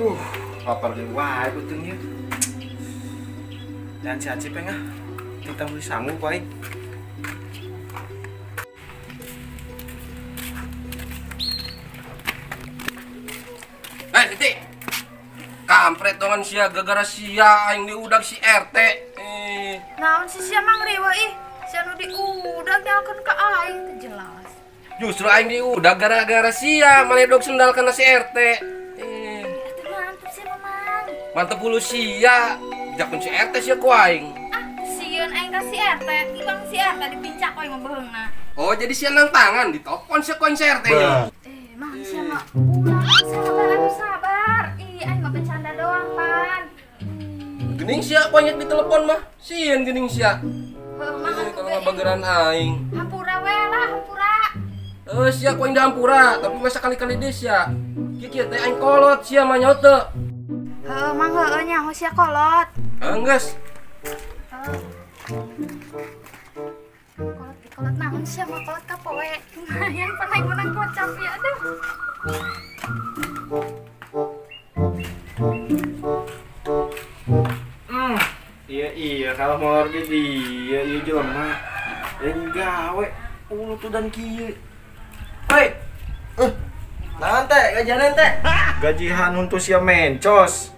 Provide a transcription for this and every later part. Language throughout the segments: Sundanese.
Duh, lapar deui wae beuteung ieu. Jangan si Acip ah. Kita beli sangu ku aing. Eh, Siti. Kampret dongan sia gara-gara sia aing diudag si RT. Naon si sia mang riweuh ih. Sia nu diudag nyalkeun ka aing teu jelas. Justru aing diudag gara-gara sia maledog sendal kana si RT. Atuh mantep sia mamang. Mantep hulu sia. Jakun si RT sia ku aing. Ah, sieun aing ka si RT. Ibang si RT dipincak ku aing mah beheungna. Oh, jadi sia nang tangan ditopon sia ku aing si RT nya. Mang sia mah ulah sabar atuh sabar. Ih, aing mah bercanda doang, pan. Gening sia ku aing ditelepon mah. Sieun gening sia. Heuh, mang atuh kalau bageran aing. Hampura we lah, hampura. Sia ku aing hampura, tapi masa kali-kali deui sia. Kieu teh aing kolot sia mah nyaho teu. Heuh, mang heueuh nyaho sia kolot. Heuh, geus. Kolot kolot naon sia mah kolot ka poe. Lumayan pan aing menang kocap ya aduh. Iya kalau molor ge dia ieu jelema. Lain gawe ulutudan kieu. Hoi. Naon teh gajian teh? Gajihan untuk sia mencos.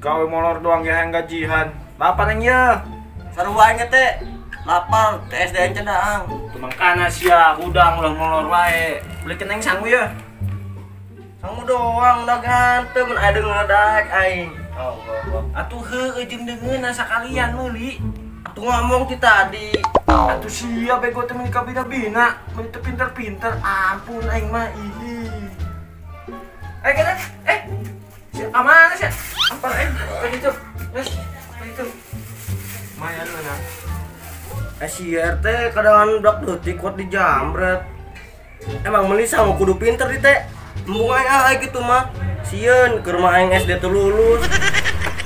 Gawe molor doang ge hayang gajihan. Lapar yang ieu. Sarua aing teh. Lapar teh SDN cendaang. Tuh mangkana sia hudang ulah molor wae. Belikeun aing sangu ye. Sangu doang dagan teu mun aya deungeun daek aing. Allah. Atuh heueuh jeung deungeunna sakalian meuli. Atuh ngomong ti tadi. Atuh sia bego teh meuni kabina-bina, meuni teu pinter-pinter. Ampun aing mah ih. Kana sia ka mana sia? Ampar ka ditu. Geus, ka ditu. Lumayan mana. Si RT kadang budak leutik kuat dijamret. Emang meuli sangu kudu pinter di teh. Embung aing ah kitu mah. Sieun ke rumah aing SD teu lulus.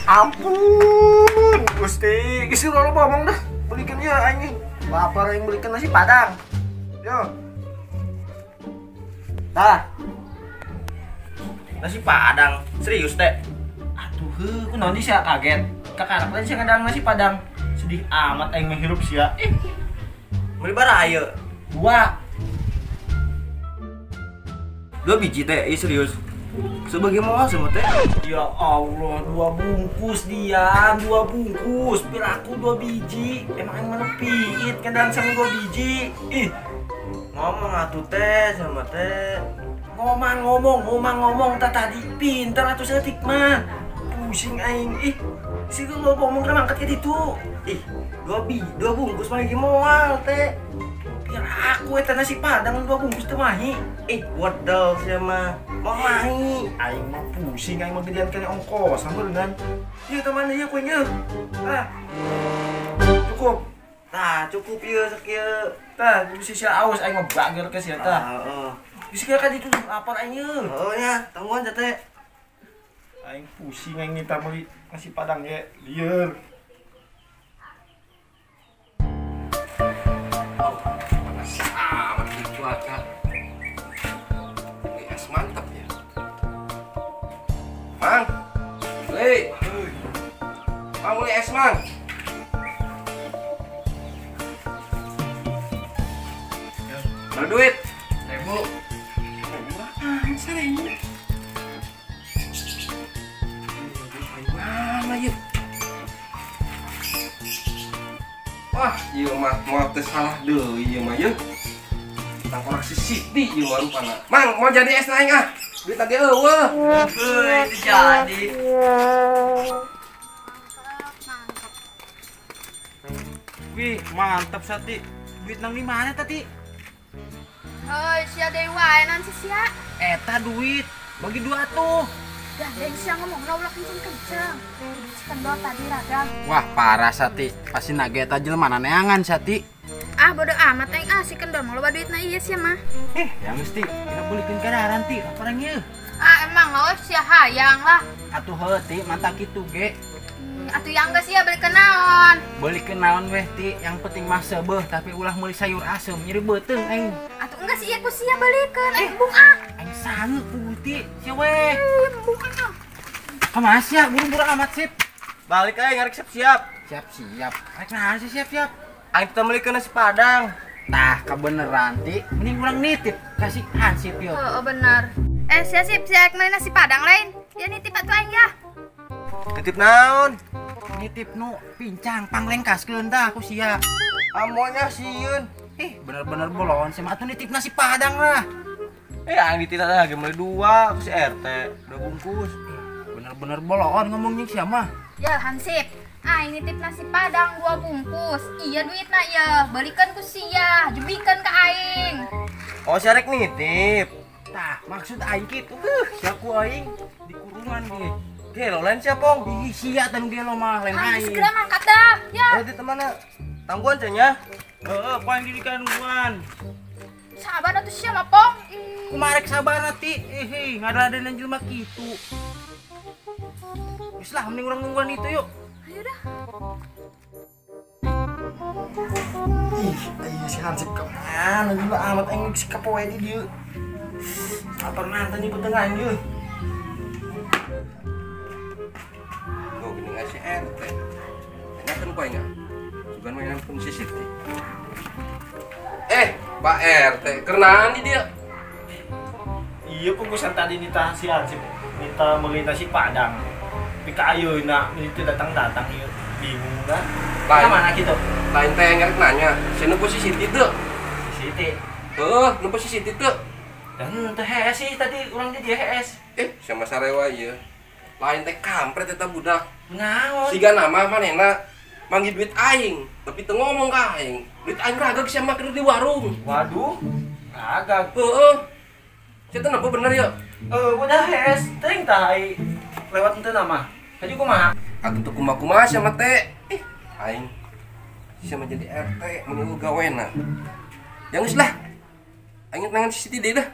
Ampun, Gusti. Geus lo ngomong dah. Belikan ya aing. Lapar aing belikan nasi padang. Yo. Tah. Nasi padang. Serius teh? Atuh heuh, kunaon di sia kaget. Kakarep teh sia ngadang nasi padang. Sedih amat aing menghirup sia. Meuli baraha ieu? 2. 2 biji teh, ih serius. Sebagai mau sama teh. Ya Allah, 2 bungkus dia, 2 bungkus. Piraku 2 biji. Emang yang mana piit kadang sama 2 biji. Ih, ngomong atuh teh sama teh. Ngomong tak tadi pinter atuh setik mah. Pusing aing. Ih, si gua ngomong kan angkat ke ditu. Ih, 2 bungkus mah lagi moal teh. Biar aku eta nasi padang 2 bungkus teu mahi. Ih, wedel sia mah. Mau mahi. Aing mah pusing aing mah gedean kana ongkos sama dengan. Ieu teh mana ieu kuenya? Ah. Cukup. Tah, cukup ieu sakieu. Tah, bisi sia aus aing mah bager ke sia tah. Heeh. Bisi ka ditu lapar aing ieu. Heeh nya, tangguhan teh. Aing pusing aing nita meuli nasi padang ge lieur. Panas amat di cuaca. Ini es mantap ya. Mang, beli. Mang beli es mang. Ada duit? 1000. Murah amat 1000. Mana yuk? Wah, ieu mah moal teu salah deui ieu mah yeuh. Tangkorak si Siti ieu mah rupana. Mang, mau jadi es aing ah. Duit lagi eueuh. Heuh, itu jadi. Mantap. Wih, mantap Sati. Duit nang di mana tadi? Heuh, sia deui wae naon si sia? Eta duit, bagi 2 tuh. Gandeng sia ngomongna ulah kenceng-kenceng. Si kendor tadi ragam. Wah, parah Sati. Pasti naga eta jelema neangan Sati. Ah, bodoh amat aing ah si kendor mah loba duitna ieu sia mah. Ya mesti kita belikeun kadaharan ti, laparan ieu. Ah, emang lo sia hayang lah. Atuh heuh ti, mantap kitu ge. Atuh yang geus sia belikeun naon? Belikeun naon weh ti, yang penting mah seubeuh tapi ulah meuli sayur asem nyeri beuteung aing. Atuh enggak sih ku sia belikeun aing embung ah. Aing sange ku ti, sia weh. Embung ah. Kumaha sia buru-buru amat sip. Balik aing arek siap-siap. Siap-siap. Rek naon sih siap-siap? Aing teh meulikeun nasi Padang. Tah kebeneran ti, mending urang nitip kasih Hansip yo. Oh, bener. Sia sip, sia meuli nasi Padang lain. Ya nitip atuh aing ya. Nitip naon? Nitip nu pincang panglengkaskeun tah ku sia. Amonya sieun. Ih, bener-bener bolon sih mah atuh nitip nasi Padang lah. Aing dititah lagi meuli 2 ku si RT, 2 bungkus. Bener-bener bolon ngomong jeung sia mah. Ya Hansip, aing nitip nasi Padang 2 bungkus. Iya duitna ya, balikan ku sia, jebikeun ka aing. Oh, sia rek nitip. Tah, maksud aing kitu. Sia ku aing di kurungan ge. Gelo lain sia, Pong. Ih, sia teh nu gelo mah lain aing. Segera mangkat dah. Ya. Oh, di temana? Tangguan cenah. Heeh, ku aing didikan nungguan. Sabar atuh sia mah, Pong. Kumaha rek sabar ti? Ih, ngadadenan jelema kitu. Geus lah, mending urang nungguan itu yuk. Ayo dah. Ih, ayo si Hansip kemana juga amat aing si kapoe di dieu. Sabar mantan ieu tengah ieu. Oh, geuning si RT. Tanyakeun ku aing. Sugan mainan pun si Siti. Pak RT, kenaan di dia. Iya, bungkusan tadi nita si Hansip, nita meuli nasi Padang. Tapi ka ayeuna itu datang-datang ieu bingung dah. Lain mana gitu? Lain teh ngarek nanya, si nu si Siti teu? Si Siti. Heuh, nu si Siti teu. Dan teh hees sih tadi urang di dia hees. Sama sarewa ieu. Lain teh kampret eta budak. Naon? Siga nama manehna manggil duit aing, tapi teu ngomong ka aing. Duit aing ragag sia mah di warung. Waduh, ragag. Heeh. Sia teh nempo bener ya? Udah hees, teuing tah ai lewat henteu nama. Tadi kumaha? Atuh teu kumaha-kumaha sia mah teh. Aing sia mah jadi RT mun gawena. Ya geus lah. Aing nangan si Siti deui dah.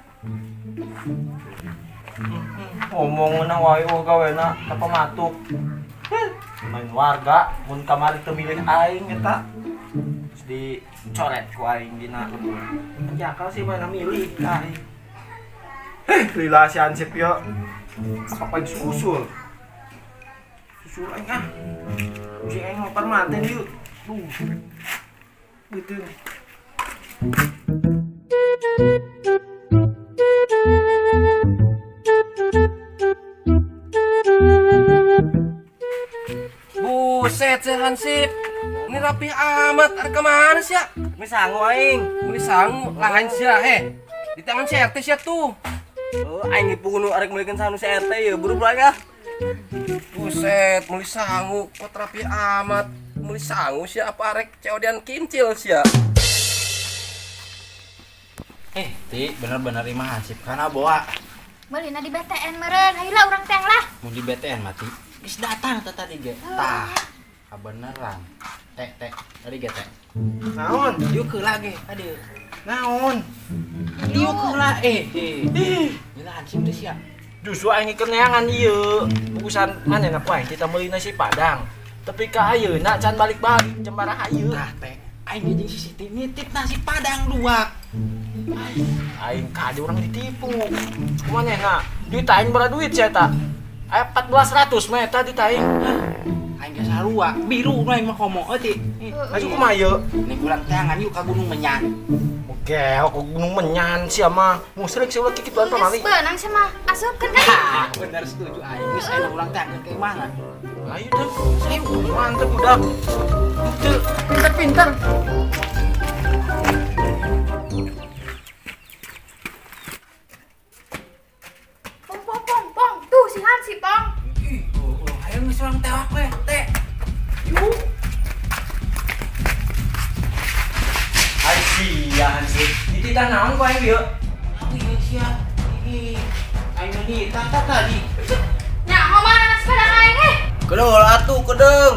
Omongna wae oh gawena tapa matuk. Main warga mun kamari teu milih aing eta. Terus dicoret ku aing dina lembur. Jakal sih mana milih ka aing. Lila si Hansip yo. Apa disusul? Susul aing ah. Pusing aing lapar manten yuk. Duh. Beuteung. Buset si Hansip. Ini rapi amat, arek kemana sih ya? Ini sangu aing. Ini sangu lain sia heh. Di tangan si RT sia tuh. Oh, aing dipunguh arek meulikeun sangu si RT ya, buru-buru aing ah. Buset, meuli sangu kok rapi amat. Meuli sangu sia apa arek COD-an kincil sia. Ti, bener-bener imah Hansip kana boa. Meulina di BTN meureun, hayu lah urang teh lah. Mun di BTN mati. Geus datang teh tadi ge. Tah, kabeneran. Teh, teh, tadi ge teh. Naon? Diuk heula ge tadi. Naon? Diuk heula Ih, gila Hansip teh sia. Justru aing keur neangan ieu. Bungkusan manehna ku aing kita meuli nasi Padang. Tapi ka ayeuna can balik-balik jam baraha ieu. Tah teh, aing jeung si Siti nitip nasi Padang 2. Aing kade urang ditipu. Kumanehna? Duit aing bara duit sia eta. Aya 1400 mah eta duit aing. Aing ge sarua, biru nu aing mah komo euy ti. Aju kumaha ieu? Ning urang teangan yuk ka Gunung Menyan. Oke, aku Gunung Menyan sia mah. Musrik sia ulah kikituan pamali. Geus beunang sia mah. Asupkeun ka dieu. Bener setuju aing. Geus aing urang teangan ke imahna. Ayo deh, ayo mantep budak. Itu pinter-pinter. Pong pong pong pong, tuh si Hansip pong. Ih, oh, ayo geus urang tewak we, teh. Yuk. Ai sia Hansip, dititah naon ku aing ieu? Aku ieu sia. Ih, aing nitah tadi. Nyaho mana nasi Padang aing eh? Kedeung atuh kedeung.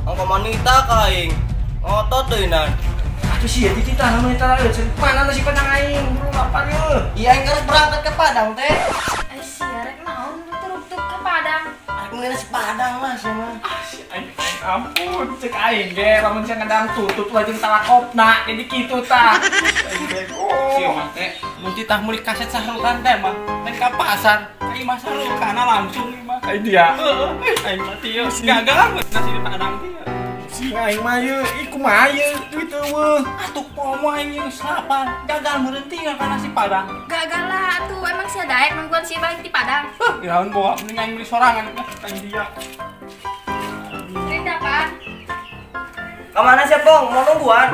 Angka manita ka aing. Ngotot deui nan. Atuh sia dititah naon eta euy, mana nasi Padang aing? Buru lapar ieu. Iya aing harus berangkat ke Padang teh. Ai sia rek naon turuk-turuk ke Padang. Arek meuli nasi Padang mah sia mah. Ah si aing ampun cek aing ge lamun sia ngedang tutut lah jeung talakopna jadi kitu tah. Aing bego. Sia mah teh mun titah meuli kaset sahrukan teh mah lain ka pasar. Aing mah saru kana langsung ieu mah. Aing dia. Heeh, aing mah teu gagal nasi Padang teh. Sing aing mah ieu, ih kumaha ieu duit eueuh. Atuh pomo aing geus lapar, gagal meureun tinggal ka nasi Padang. Gagal lah atuh emang sia daek nungguan si balik di Padang. Heuh, iraun bawa mending aing meuli sorangan aing dia. Rinda, Pak. Ka mana sia, Pong? Mau nungguan?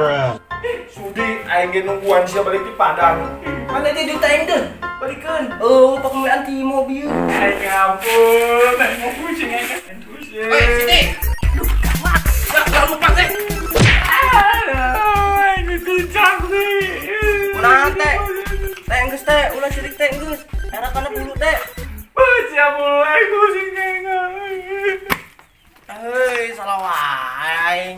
Sudi aing ge nungguan sia balik di Padang. Mana dia duit aing deh? Balikeun. Oh, pak meuli antimo bieu. Aing ampun, aing mau pusing aing. Pusing. Woi, sini. Jangan lupa teh. Aduh, ini pincang nih. Kunaon teh? Teh geus teh, ulah sirik teh geus. Era kana bulu teh. Baca mulai pusing aing. Heuy, salah wae aing.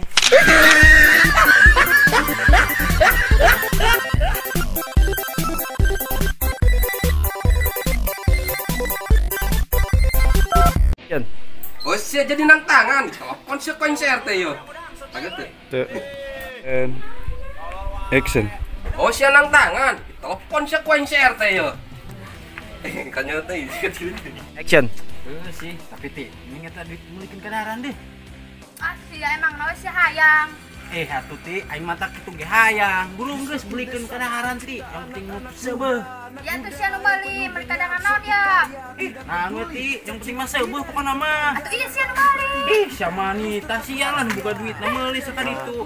Oh, sia jadi nang tangan. Telepon sia koin CRT yo. Kaget teu. And action. Oh, sia nang tangan. Telepon sia koin CRT yo. Kanya teh kecil. Action. Heuh sih, tapi ti mending eta duit meulikeun kadaharan deh. Ah, sia emang naon sia hayang. Eh atuh ti aing mah tak kitu ge hayang. Burung geus belikeun kadaharan ti. Yang penting nu seubeuh. Ya tuh sia nu meuli, meuli kadaharan naon ya? Ih, nah we ti, yang penting mah seubeuh pokona mah. Atuh iya sia nu meuli. Ih, sia mah nih, tah sialan buka duit na meuli sakali itu.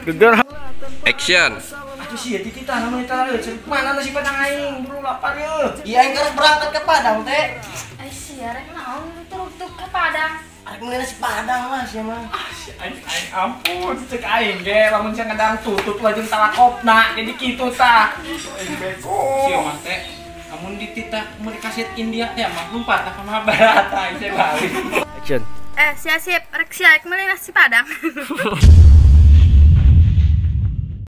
Geger. Action. Atuh sia tititah na meuli tah ceuk mana nasi Padang aing, buru lapar ye. Iya aing harus berangkat ke Padang teh. Ai sia rek naon turuk-turuk ke Padang. Arek meuli nasi Padang lah sia mah. Ah, si aing aing ampun, cek aing ge lamun sia ngadang tutut lajeng talakopna jadi kitu tah. Aing bego. Sia mah teh amun dititah meuli kaset India teh mah lumpat tah ka Mahabharata aing teh balik. Action. Eh, sia sip rek sia rek meuli nasi Padang.